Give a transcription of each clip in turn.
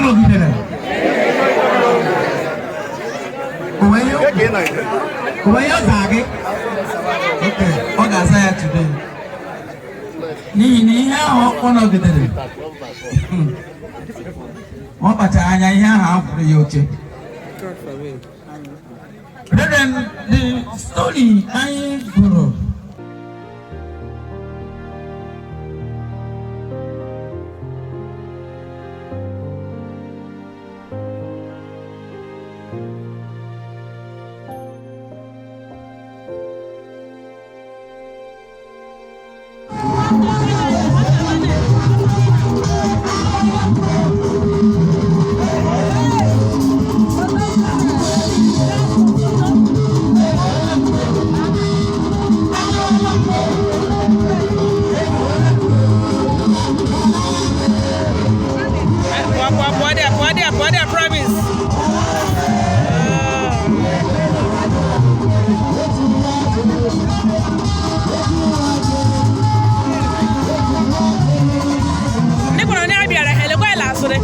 Nọgidere onwe ihe onwe ihe ọ zaa gị. Okay, ọ ga-aza ya today n'ihi na ihe ahụ ọ nọgidere, ọ kpachara anya ihe ahụ akwụrụ ya oche. Brethren, the story anyị gụrụ Pụọ, pụọ there, pụọ there, pụọ there, promise. Ndị kwara onye a bịara ha elekwa ya asụrị.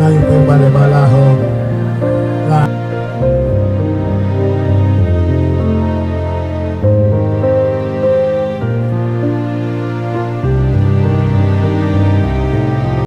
Anyị mgbalịgbala ahụ.